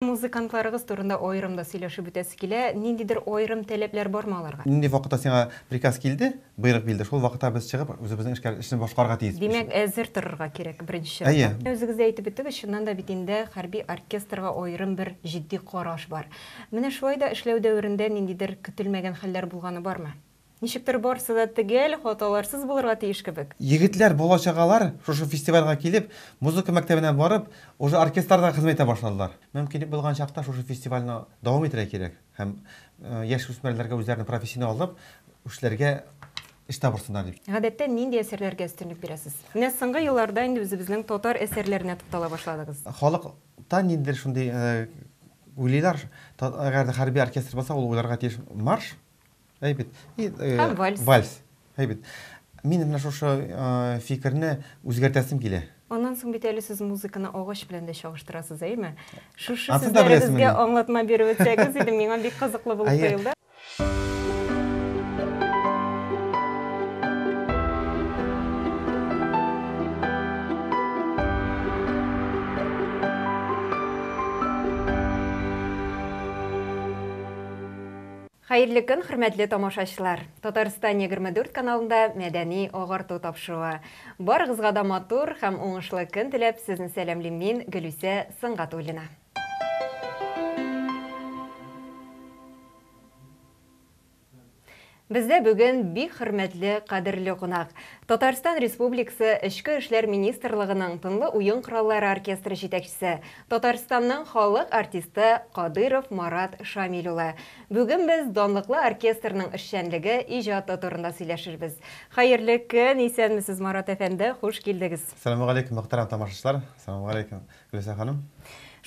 Музыкантларыгыз турында аерым да сөйләшеп үтәсе килә. Ниндидер аерым таләпләр бармы аларга? Нинди вакытта сиңа приказ килде, боерык бирде, шул вакытта без чыгып, үзебезнең эшкә, эшне башкарырга тиеш. Димәк, әзер торырга кирәк, беренче чиратта. Әйе. Үзегез дә әйтеп үттегез, чыннан да бит инде хәрби оркестрга аерым бер җитди караш бар. Менә шулай да эшләү дәверендә ниндидер көтелмәгән хәлләр булганы бармы? Ничектер барсы да төгәл, хаталарсыз булырга тиеш кебек. Егетләр, бала-чагалар шушы фестивальгә килеп, музыка мәктәбенә барып, уже оркестрда хезмәт итә башладылар. Мөмкинлек булган чакта шушы фестивальне дәвам итәргә кирәк һәм яшь үсмерләргә үзләренең профессияне алып, эшләргә эш табырсыннар дип. Гадәттә нинди әсәрләргә өстенлек бирәсез? Менә соңгы елларда инде үзебезнең татар әсәрләренә туктала башладыгыз. Халыкта ниндидер шундый уйлыйлар, әгәр дә хәрби оркестр булса, ул уйларга тиеш марш, Әйбит. И, Һәм вальс. Вальс. Әйбит. Мин менә шушы фикерне үзгәртәсем килә. Аннан соң бит әле сез музыканы агач белән дә чагыштырасыз, әйеме? Шушы Анысын да беләсеңмени? сүзләрегезгә аңлатма биреп үтсәгез иде, миңа бик кызыклы булып Әйе. тоелды. Хәерле көн, хөрмәтле тамашачылар! Татарстан 24 каналында мәдәни агарту тапшыруы. Барыгызга да матур һәм уңышлы көн теләп, сезне сәламлим мин, Гөлүсә Сөнгатуллина. Бездә бүген бик хөрмәтле, кадерле кунак. Татарстан Республикасы Эчке эшләр министрлыгының тынлы уен кораллары оркестры җитәкчесе, Татарстанның халык артисты Кадыйров Марат Шамил улы. Бүген без данлыклы оркестрның эшчәнлеге, иҗаты турында сөйләшербез. Хәерле көн, исәнмесез, Марат әфәнде, хуш килдегез. Сәламегаләйкем, мөхтәрәм тамашачылар. Сәламегаләйкем, Гөлүсә ханым.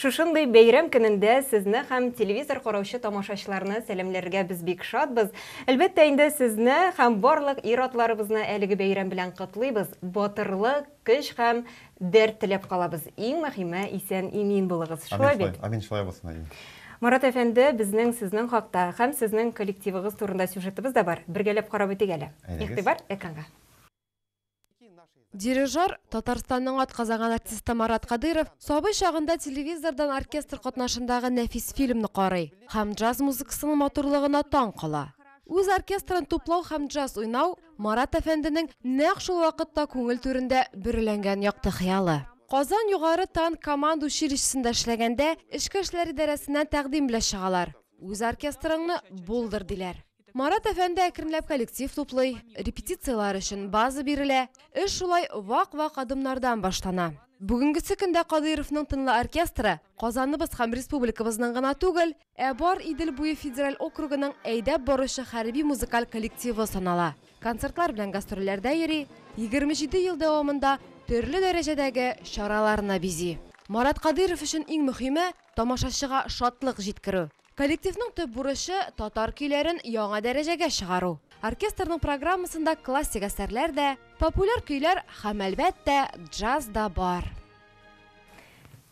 Шушындый бәйрәм көнендә сезне һәм телевизор караучы тамашачыларны сәламләргә без бик шатбыз. Әлбәттә инде, сезне һәм барлык ир-атларыбызны әлеге бәйрәм белән котлыйбыз, батырлык, көч һәм дәрт теләп калабыз. Иң мөһиме, исән-имин булыгыз. Шулай бит? Амин, шулай булсын, әйе. Марат әфәнде, безнең сезнең хакта һәм сезнең коллективыгыз турында сюжетыбыз да бар. Бергәләп карап үтик әле. Әйдәгез. Игътибар экранга. Дирижер, Татарстанның атказанган артисты Марат Кадыйров сабый чагында телевизордан оркестр катнашындагы нәфис фильмны карый һәм джаз музыкасының матурлыгына таң кала. Үз оркестрын туплау һәм джаз уйнау, Марат әфәнденең нәкъ шул вакытта күңел түрендә бөреләнгән якты хыялы. Казан югары танк команда училищесында эшләгәндә Эчке эшләр идарәсеннән тәкъдим белән чыгалар, үз оркестрыңны булдыр, диләр. Марат әфәнде әкренләп коллектив туплый, репетицияләр өчен база бирелә. Эш шулай вак-вак адымнардан башлана. Бүгенгесе көндә Кадыйровның тынлы оркестры Казаныбыз һәм республикабызның гына түгел, ә бар Идел буе федераль округының әйдәп баручы хәрби музыкаль коллективы санала. Концертлар белән гастрольләрдә йөри, 27 ел дәвамында төрле дәрәҗәдәге чараларны бизи. Марат Кадыйров өчен иң мөһиме, тамашачыга шатлык җиткерү. Коллективның төп бурычы, татар көйләрен яңа дәрәҗәгә чыгару. Оркестрның программасында классик әсәрләр дә, популяр көйләр һәм, әлбәттә, джаз да бар.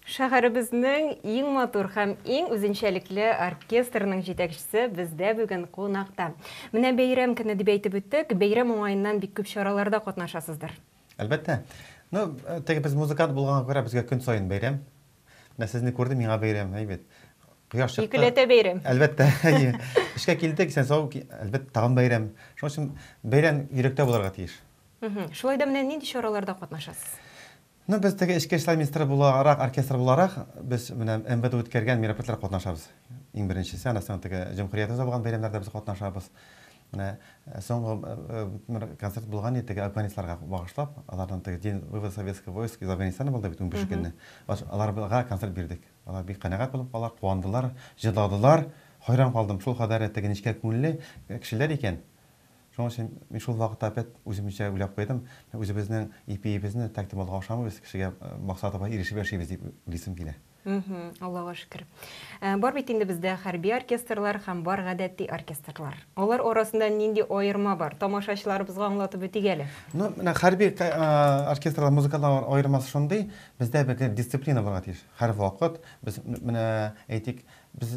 Шәһәребезнең иң матур һәм иң үзенчәлекле оркестрының җитәкчесе бездә бүген кунакта. Менә бәйрәм көне дип әйтеп үттек, бәйрәм уңаеннан бик күп чараларда катнашасыздыр. Әлбәттә. Ну, теге без музыкант булганга күрә безгә көн саен бәйрәм. Менә сезне күрдем, миңа бәйрәм, әйбәт. Кояш чыкты. Икеләтә бәйрәм. Әлбәттә, әйе. Эшкә килдек, исән сау, әлбәттә, тагын бәйрәм. Шуның өчен бәйрәм йөрәктә булырга тиеш. Шулай да менә нинди чараларда катнашасыз? Ну, без теге эчке эшләр министры буларак, оркестр буларак, без менә МВД үткәргән мероприятиеләргә катнашабыз. Иң беренчесе, аннан соң теге җөмһүриятебездә булган бәйрәмнәрдә без катнашабыз. Менә соңгы концерт булган иде теге афганистларга багышлап, аларның теге День вывода советских войск из Афганистана булды бит 15 көнне. Аларга концерт бирдек. Алар бик канәгать булып алар куандылар, җырладылар. Хайран калдым, шул кадәр теге нечкә күңелле кешеләр икән. Шуның өчен мин шул вакытта опять үземчә уйлап куйдым, үзебезнең ипиебезне тәкъдим алга охшамыйбыз, кешегә максатыбызга ирешеп яшибез дип уйлыйсым килә. Аллага шөкер. Бар бит инде бездә хәрби оркестрлар һәм бар гадәти оркестрлар. Алар арасында нинди аерма бар? Тамашачыларыбызга аңлатып үтик әле. Ну, менә хәрби оркестрлар, музыкантлар аермасы шундый, бездә бер дисциплина булырга тиеш. Һәрвакыт без менә әйтик, без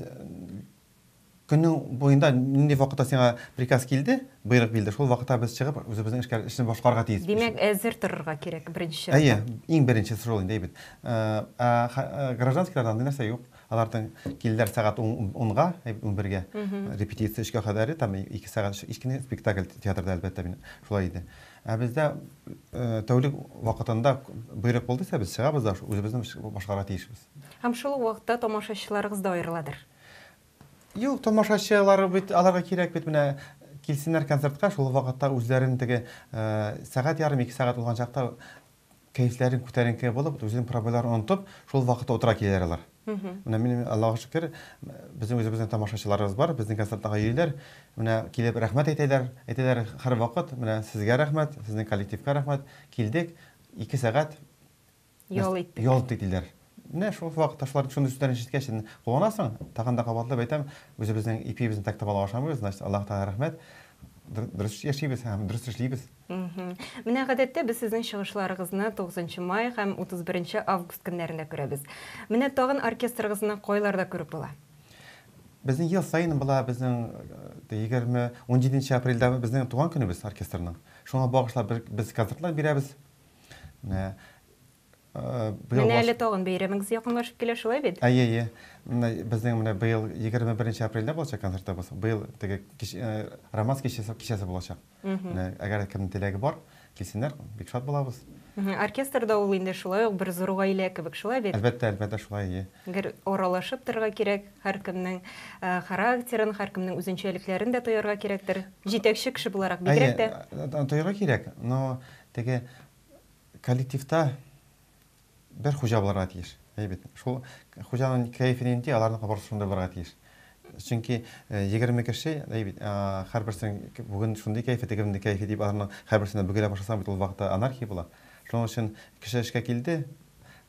көннең буенда нинди вакытта сиңа приказ килде, боерык бирде, шул вакытта без чыгып, үзебезнең эшкә, эшне башкарырга тиеш. Димәк, әзер торырга кирәк беренче чиратта. Әйе, иң беренчесе шул инде, әйбәт. Ә гражданскийларда андый нәрсә юк. Аларның килделәр сәгать 10-га, 11-гә. Репетиция 3-кә кадәр, там 2 сәгать кечкенә спектакль театрда, әлбәттә, мин шулай иде. Ә бездә тәүлек вакытында боерык булды исә, без чыгабыз да үзебезне башкарырга тиешбез. Һәм шул ук вакытта тамашачыларыгыз да аерыладыр. Юк, тамашачылар бит аларга кирәк бит, менә килсеннәр концертка, шул вакытта үзләрен теге сәгать ярым, 2 сәгать булган чакта кәефләрен күтәренке булып, үзенең проблемаларын онытып, шул вакытта утыра киләләр алар. Менә минем, Аллага шөкер, безнең үзебезнең тамашачыларыбыз бар, безнең концертларга йөриләр. Менә килеп рәхмәт әйтәләр, әйтәләр һәрвакыт, менә сезгә рәхмәт, сезнең коллективка рәхмәт, килдек, 2 сәгать ял иттек. Ял иттек диләр. Менә шул вакытта шулар шундый сүзләрне ишеткәч, куанасың. Тагын да кабатлап әйтәм, үзебезнең ипиебезне тәк таба ашамыйбыз, значит, Аллаһ Тәгалә рәхмәт. Дөрес яшибез һәм дөрес эшлибез. Менә гадәттә без сезнең чыгышларыгызны 9 май һәм 31 август көннәрендә күрәбез. Менә тагын оркестрыгызны кайларда күреп була? Безнең ел саен була, безнең 20 17 апрельдә безнең туган көнебез оркестрның. Шуңа багышлап без концертлар бирәбез. Менә быел Менә әле тагын бәйрәмегез якынлашып килә, шулай бит? Әйе, әйе. Менә безнең менә быел 21 апрельдә булачак концертыбыз. Быел теге романс кичәсе, кичәсе булачак. Менә әгәр кемнең теләге бар, килсеннәр, бик шат булабыз. Оркестрда ул инде шулай ук бер зур гаилә кебек, шулай бит? Әлбәттә, әлбәттә, шулай, әйе. Гел аралашып торырга кирәк, һәркемнең характерын, һәркемнең үзенчәлекләрен дә тоярга кирәктер. Җитәкче кеше буларак бигрәк тә. Әйе, тоярга кирәк, но теге коллективта бер хуҗа булырга тиеш. Әйе бит. Шул хуҗаның кәефе нинди, аларның барысы шундый булырга тиеш. Чөнки 20 кеше, әйе бит, һәрберсенең бүген шундый кәефе, теге мондый кәефе дип аларның һәрберсенә бөгелә башласаң бит ул вакытта анархия була. Шуның өчен кеше эшкә килде,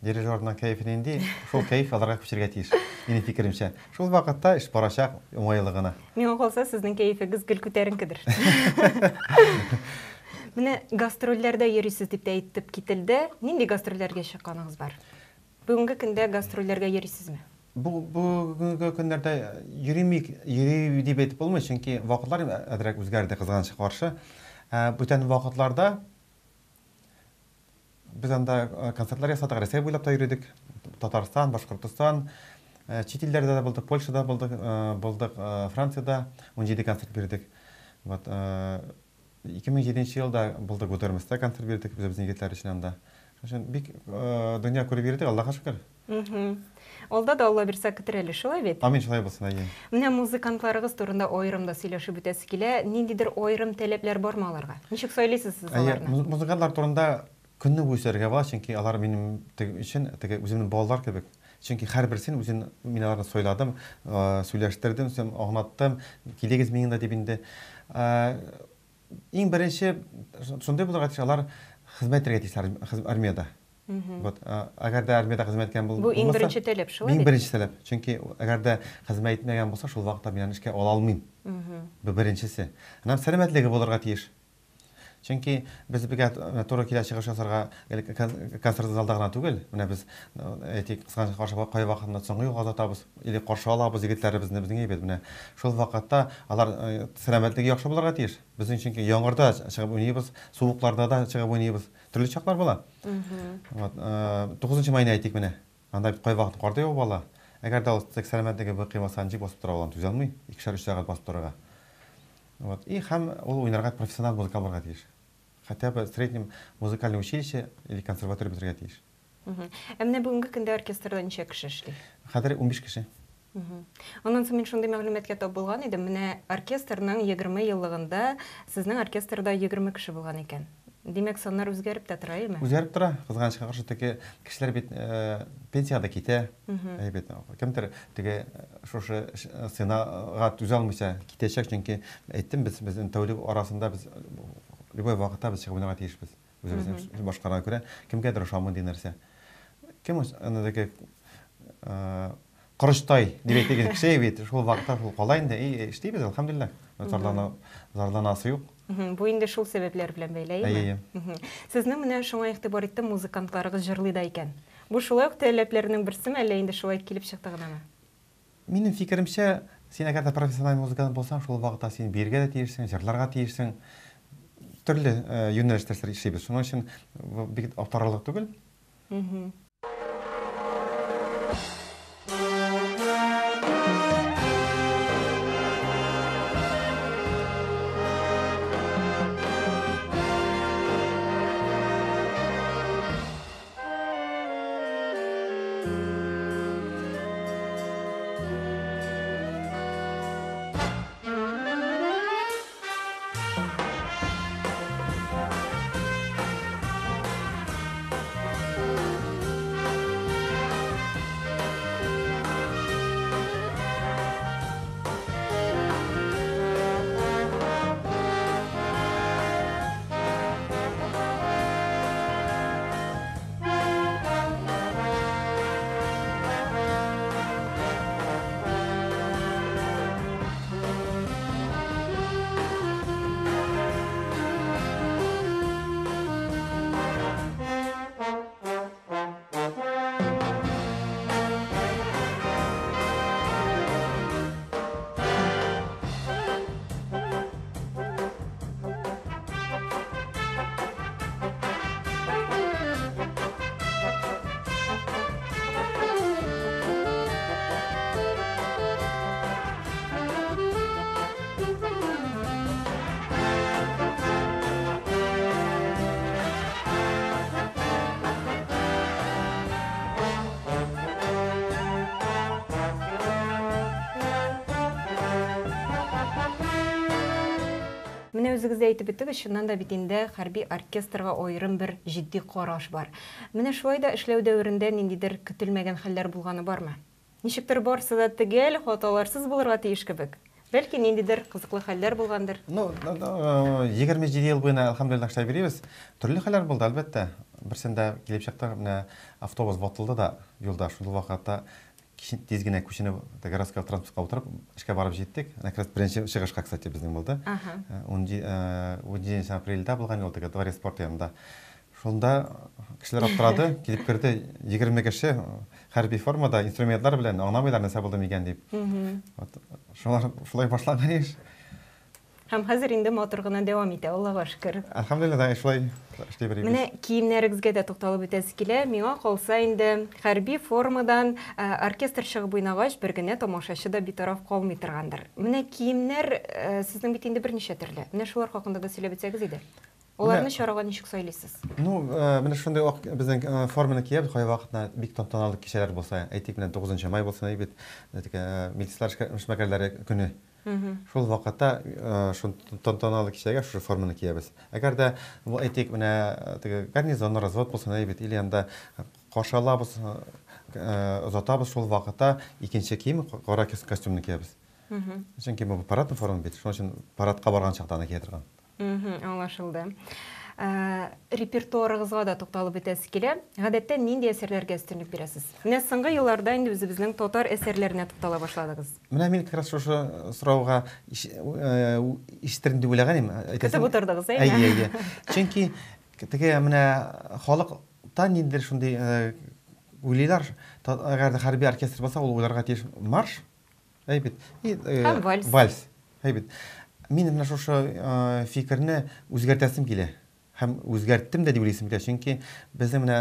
дирижерның кәефе нинди, шул кәеф аларга күчергә тиеш, минем фикеремчә. Шул вакытта эш барачак уңайлы гына. Миңа калса, сезнең кәефегез гел күтәренкедер. Менә гастрольләрдә йөрисез дип тә әйтеп кителде. Нинди гастрольләргә чыкканыгыз бар? Бүгенге көндә гастрольләргә йөрисезме? Бу бүгенге көннәрдә йөримик, йөри дип әйтеп булмый, чөнки вакытлар әзрәк үзгәрде, кызганычка каршы. Бүтән вакытларда без анда концертлар ясадык, Рәсәй буйлап та йөрдек. Татарстан, Башкортостан, чит илләрдә дә булдык, Польшада булдык, булдык, Франциядә 17 концерт бирдек. Вот 2007 елда булдык, Гудерместа концерт бирдек үзебезнең егетләр өчен анда. Шуның өчен бик дөнья күреп йөрдек, Аллаһка шөкер. Алда да Алла бирсә көтер әле, шулай бит? Амин, шулай булсын, әйе. Менә музыкантларыгыз турында аерым да сөйләшеп үтәсе килә. Ниндидер аерым таләпләр бармы аларга? Ничек сайлыйсыз сез аларны? Әйе, музыкантлар турында көне буе сөйләргә була, чөнки алар минем өчен теге үземнең балалар кебек. Чөнки һәрберсен үзен мин аларны сайладым, сөйләштердем, аңлаттым, килегез миңа дип инде. Иң беренче шундый булырга тиеш, алар хезмәт итәргә тиешләр армиядә. Вот, әгәр дә армиядә хезмәт иткән булмаса. Бу иң беренче таләп, шулай бит? Иң беренче таләп. Чөнки әгәр дә хезмәт итмәгән булса, шул вакытта мин аны эшкә ала алмыйм. Бу беренчесе. Аннан сәламәтлеге булырга тиеш. Чөнки без безгә туры килә чыгыш ясарга концерт залда гына түгел. Менә без, әйтик, кызганычка каршы, кай вакытында соңгы юлга озатабыз или каршы алабыз егетләребезне, безнең әйбәт менә. Шул вакытта алар сәламәтлеге яхшы булырга тиеш. Безнең чөнки яңгырда чыгып уйныйбыз, суыкларда да чыгып уйныйбыз. Төрле чаклар була. Вот, 9 майны әйтик менә. Анда бит кайвакыт кар да явып ала. Әгәр дә ул сәламәтлеге бик кыймаса, ничек басып тора ул, аны түзә алмый, икешәр-өч сәгать басып торырга. Вот. И һәм ул уйнарга профессионал музыкант булырга тиеш. Хотя бы в среднем музыкальное училище или консерватория бетерергә тиеш. Ә менә бүгенге көндә оркестрда ничә кеше эшли? Хәзер 15 кеше. Аннан соң мин шундый мәгълүматка тап булган идем. Менә оркестрның 20 еллыгында сезнең оркестрда 20 кеше булган икән. Димәк, саннар үзгәреп тә тора, әйеме? Үзгәреп тора. Кызганычка каршы, теге кешеләр бит пенсиягә дә китә. Әйе бит. Кемдер теге шушы ценага түзә алмыйча китәчәк, чөнки әйттем, без безнең тәүлек арасында без любой вакытта без чыгып уйнарга тиешбез. Үзебезнең башкарга күрә, кемгәдер ошамый дигән нәрсә. Кем аны теге корычтай дип әйтегез кеше бит, шул вакытта шул кала инде. И эшлибез, әлхәмдүлилләһ. Зарлана, зарланасы юк. Бу инде шул сәбәпләр белән бәйле, әйеме? Әйе. Сезнең менә шуңа игътибар иттем, музыкантларыгыз җырлый да икән. Бу шулай ук таләпләрнең берсеме, әллә инде шулай килеп чыкты гынамы? Минем фикеремчә, син әгәр дә профессиональ музыкант булсаң, шул вакытта син биергә дә тиешсең, җырларга тиешсең. Төрле юнәлештә эшлибез. Шуның өчен бик аптырарлык түгел. Менә үзегез дә әйтеп үттегез, чыннан да бит инде хәрби оркестрга аерым бер җитди караш бар. Менә шулай да эшләү дәверендә ниндидер көтелмәгән хәлләр булганы бармы? Ничектер барсы да төгәл, хаталарсыз булырга тиеш кебек. Бәлки ниндидер кызыклы хәлләр булгандыр? Ну, 27 ел буена, әлхәмдүлилләһ, эшләп йөрибез. Төрле хәлләр булды, әлбәттә. Берсендә килеп чыкты, менә автобус ватылды да юлда. Шул вакытта тиз генә күченеп, городской транспортка утырып, эшкә барып җиттек. Әнә как раз беренче чыгышка, кстати, безнең булды. 17 апрельдә булган юл, теге дворец спорта янында. Шунда кешеләр аптырады, килеп керде 20 кеше хәрби формада, инструментлар белән, аңламыйлар нәрсә булды микән дип. Вот шулар шулай башланган иш. Һәм хәзер инде матур гына дәвам итә, Аллага шөкер. Әлхәмдүлилләһ, да, шулай эшли бирәбез. Менә киемнәрегезгә дә тукталып үтәсе килә. Миңа калса инде хәрби формадан оркестр чыгып уйнагач, бер генә тамашачы да битараф калмый торгандыр. Менә киемнәр сезнең бит инде берничә төрле. Менә шулар хакында да сөйләп үтсәгез иде. Аларны чарага ничек сайлыйсыз? Ну, менә шундый ак безнең форманы киябез, кайвакытта бик тантаналы кичәләр булса, әйтик, менә 9 май булсын, әй бит, теге милицияләр эшмәкәрләре көне. Шул вакытта шул тантаналы кичәгә шушы форманы киябез. Әгәр дә, бу әйтик, менә теге гарнизон, развод булсын, әй бит, или анда каршы алабыз, озатабыз, шул вакытта икенче кием, кара костюмны киябез. Чөнки бу парадный форма бит, шуның өчен парадка барган чакта аны кия торган. Аңлашылды. Репертуарыгызга да тукталып үтәсе килә. Гадәттә нинди әсәрләргә өстенлек бирәсез? Менә соңгы елларда инде үзебезнең татар әсәрләренә туктала башладыгыз. Менә мин как раз шушы сорауга ишетермен дип уйлаган идем. Көтеп утырдыгыз, әйме? Әйе, әйе. Чөнки теге менә халыкта ниндидер шундый уйлыйлар, әгәр дә хәрби оркестр булса, ул уйларга тиеш марш, Әй бит. И, Һәм вальс. Вальс. Әй бит. Мин менә шушы фикерне үзгәртәсем килә. Һәм үзгәрттем дә дип уйлыйсым килә. Чөнки безнең менә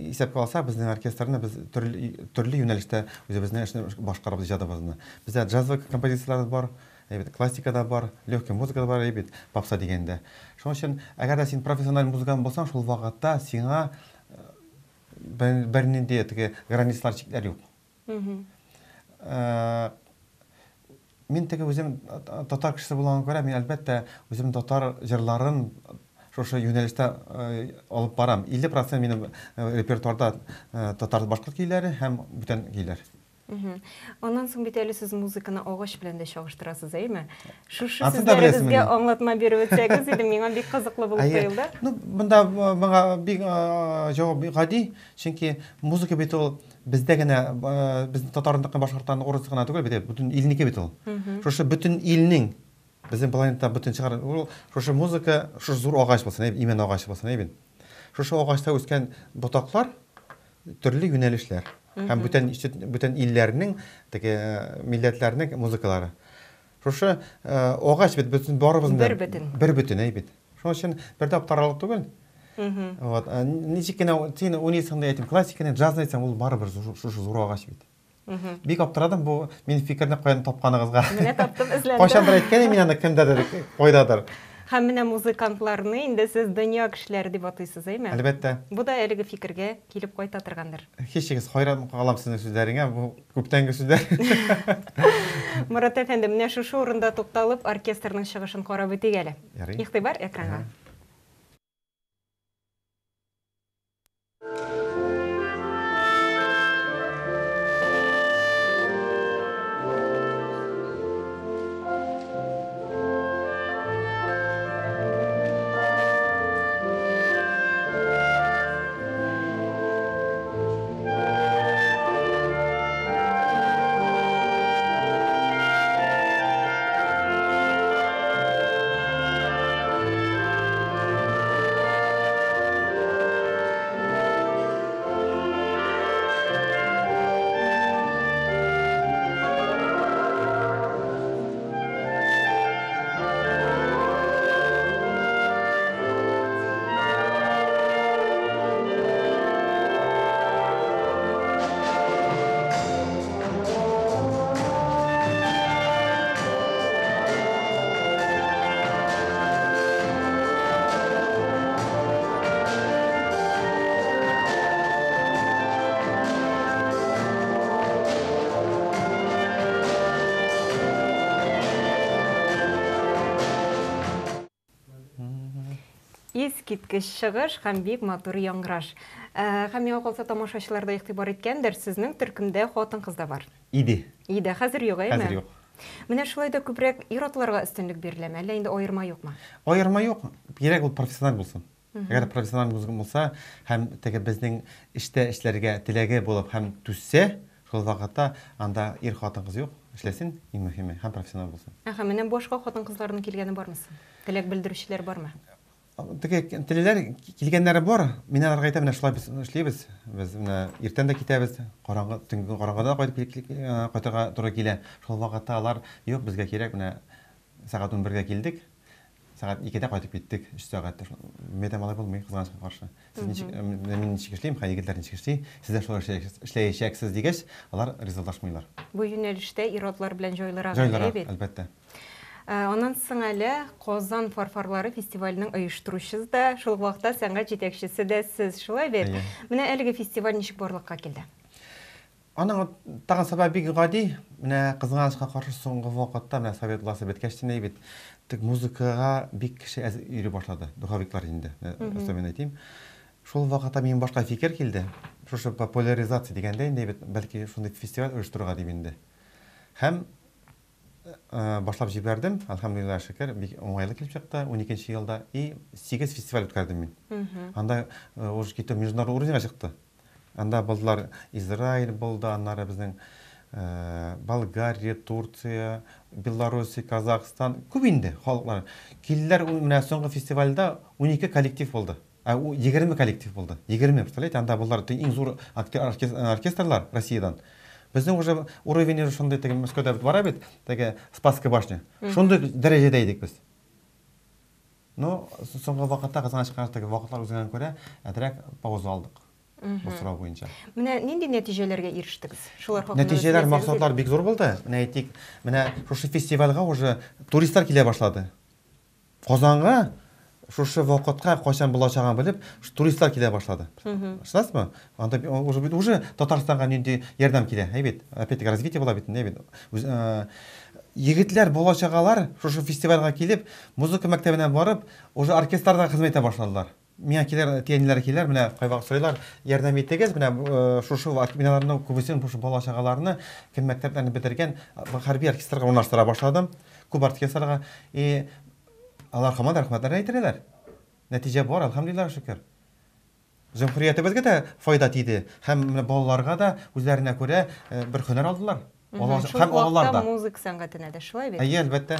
исәпкә алсак, безнең оркестрны без төрле, төрле юнәлештә үзебезнең эшне башкарабыз, иҗадыбызны. Бездә джазовый композицияләр бар, әй бит, классика да бар, легкая музыка да бар, әй бит, попса дигәндә. Шуның өчен, әгәр дә син профессиональ музыкант булсаң, шул вакытта сиңа бернинди теге границалар, чикләр юк. Мин теге үзем татар кешесе булганга күрә, мин әлбәттә үзем татар җырларын шушы юнәлештә алып барам. 50% минем репертуарда татар башкорт көйләре һәм бүтән көйләр. Аннан соң бит әле сез музыканы агач белән дә чагыштырасыз, әйеме? Шушы сүзләрегезгә аңлатма биреп үтсәгез иде, миңа бик кызыклы булып тоелды. Ну, монда моңа бик җавап бик гади, чөнки музыка бит ул бездә генә, безнең татарныкы, башкортстанныкы, урыс гына түгел бит, бөтен илнеке бит ул. Шушы бөтен илнең, безнең планета бөтен чыгар, ул шушы музыка, шушы зур агач булсын, әйе, имән агачы булсын, әйе бит. Шушы агачта үскән ботаклар төрле юнәлешләр һәм бүтән бүтән илләрнең теге милләтләрнең музыкалары. Шушы агач бит бөтен барыбызның бер бөтен. Бер бөтен, әйе бит. Шуның өчен бер дә аптырарлык түгел. Вот, ничек кенә син уйныйсың да әйтим, классиканы, джазны әйтсәң, ул барыбер шушы зур агач бит. Бик аптырадым бу мин фикерне каян тапканыгызга. Менә таптым, эзләндем. Кайчандыр әйткән идем мин аны кемдәдер, кайдадыр. Һәм менә музыкантларны инде сез дөнья кешеләре дип атыйсыз, әйме? Әлбәттә. Бу да әлеге фикергә килеп кайта торгандыр. Һичшиксез хайран калам сезнең сүзләреңә, бу күптәнге сүзләр. Морат әфәнде, менә шушы урында тукталып, оркестрның чыгышын карап үтик әле. Ярый. Игътибар экранга. Искиткеч чыгыш һәм бик матур яңгыраш. Э, һәм миңа калса тамашачылар да игътибар иткәндер, сезнең төркемдә хатын-кыз да бар. Иде. Иде, хәзер юк, әйме? Хәзер юк. Менә шулай да күбрәк ир-атларга өстенлек биреләме, әллә инде аерма юкмы? Аерма юк. Кирәк ул профессиональ булсын. Әгәр профессиональ музыка булса һәм теге безнең эштә эшләргә теләге булып һәм түзсә, шул вакытта анда ир хатын-кыз юк, эшләсен, иң мөһиме, һәм профессионал булсын. Әһә, менә башка хатын-кызларның килгәне бармы соң? Теләк белдерүчеләр бармы? Теге телиләр, килгәннәре бар. Мин аларга әйтәм, менә шулай без эшлибез. Без менә иртән дә китәбез, караңгы, төнге караңгыда да кайтып кайтырга туры килә. Шул вакытта алар, юк, безгә кирәк, менә сәгать 11-гә килдек, сәгать 2-дә кайтып киттек, 3 сәгать. Мин әйтәм, алай булмый, кызганычка каршы. Сез ничек, мин ничек эшлим, һәм егетләр ничек эшли, сез дә шулай эшләячәксез дигәч, алар ризалашмыйлар. Бу юнәлештә ир-атлар белән җайлырак, Җайлырак, әлбәттә. Аннан соң әле Казан фарфорлары фестиваленең оештыручысы да, шул ук вакытта сәнгать җитәкчесе дә сез, шулай бит? Әйе. Менә әлеге фестиваль ничек барлыкка килде? Аның тагын сәбәбе бик гади. Менә кызганычка каршы соңгы вакытта менә совет власте беткәч тә бит, тик музыкага бик кеше әз йөри башлады. Духовиклар инде, особенно әйтим. Шул вакытта минем башка фикер килде. Шушы популяризация дигәндә инде бит, бәлки шундый фестиваль оештырырга дип инде. Һәм башлап җибәрдем, әлхәмдулиллаһ шөкер, бик уңайлы килеп чыкты. 12 елда и 8 фестиваль үткәрдем мин. Анда уже китеп международный уровеньга чыкты. Анда булдылар Израиль булды, аннары безнең Болгария, Турция, Белоруссия, Казахстан, күп инде халыклар. Килделәр, менә соңгы фестивальдә 12 коллектив булды. Ә 20 коллектив булды. 20, представляете, анда булдылар иң зур оркестрлар Россиядән. Безнең уже уровень уже шундый, теге Мәскәүдә бит бара бит, теге Спасская башня. Шундый дәрәҗәдә идек без. Но соңгы вакытта, кызганычка каршы, теге вакытлар үзгәргәнгә күрә, әзрәк пауза алдык бу сорау буенча. Менә нинди нәтиҗәләргә ирештегез? Шулар хакында Нәтиҗәләр, максатлар бик зур булды. Менә әйтик, менә шушы фестивальгә уже туристлар килә башлады. Казанга шушы вакытка кайчан булачагын белеп, туристлар килә башлады. Ышанасызмы? Анда уже бит уже Татарстанга нинди ярдәм килә, әй бит. Опять-таки развитие була бит, әй бит. Егетләр, бала-чагалар шушы фестивальгә килеп, музыка мәктәбенә барып, уже оркестрда хезмәт итә башладылар. Миңа килер, әти-әниләр килер, менә кайвакыт сорыйлар, ярдәм итегез, менә шушы мин аларның күбесен шушы бала-чагаларны, кем мәктәпләрне бетергән, хәрби оркестрга урнаштыра башладым. Күп оркестрга. И алар һаман рәхмәтләрен әйтәләр. Нәтиҗә бар, әлхәмдулиллаһ шөкер. Җөмһүриятебезгә дә файда тиде һәм менә балаларга да үзләренә күрә бер һөнәр алдылар. Шул Һәм алалар да. Музыка сәнгатенә дә шулай бит? Әйе, әлбәттә.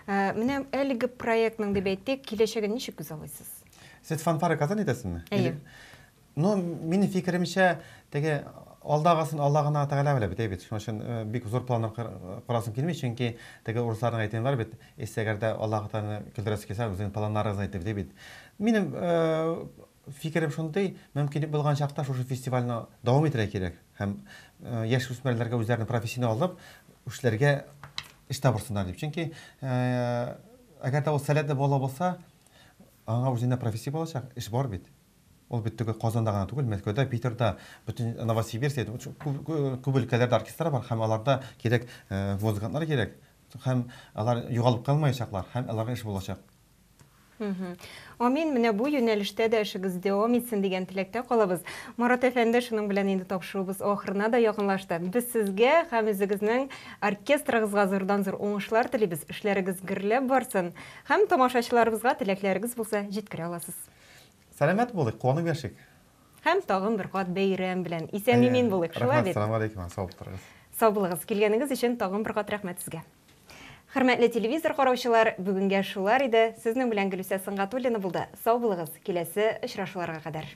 Менә әлеге проектның дип әйтик, киләчәген ничек күзаллыйсыз? Сез фанфары Казан әйтәсезме? Әйе. Ну, минем фикеремчә, теге алдагысын Алла гына Тәгалә белә бит, әй бит. Шуның өчен бик зур планнар корасым килми, чөнки теге урысларның әйтеме бар бит, если әгәр дә Аллаһ Тәгаләне көлдерәсе килсә, үзеңнең планнарыгызны әйтеп, ди бит. Минем фикерем шундый, мөмкинлек булган чакта шушы фестивальне дәвам итәргә кирәк һәм яшь үсмерләргә үзләренең профессияне алып, эшләргә эш табырсыннар дип. Чөнки әгәр дә ул сәләтле бала булса, аңа үзенә профессия булачак, эш бар бит. Ул бит түгел Казанда гына түгел, Мәскәүдә, Питерда, бөтен Новосибирск, күп өлкәләрдә оркестрлар бар һәм аларда кирәк музыкантлар кирәк. Һәм алар югалып калмаячаклар һәм аларга эш булачак. Амин, менә бу юнәлештә дә эшегез дәвам итсен дигән теләктә калабыз. Марат әфәнде, шуның белән инде тапшыруыбыз ахырына да якынлашты. Без сезгә һәм үзегезнең оркестрыгызга зурдан-зур уңышлар телибез, эшләрегез гөрләп барсын һәм тамашачыларыбызга теләкләрегез булса җиткерә аласыз. Сәламәт булыйк, куанып яшик. Һәм тагын бер кат бәйрәм белән исән-имин булыйк, шулай бит? Рәхмәт, сәлам алейкум, сау булыгыз. Сау булыгыз. Килгәнегез өчен тагын бер кат рәхмәт сезгә. Хөрмәтле телевизор караучылар, бүгенгә шулар иде. Сезнең белән Гөлүсә Сөнгатуллина булды. Сау булыгыз, киләсе очрашуларга кадәр.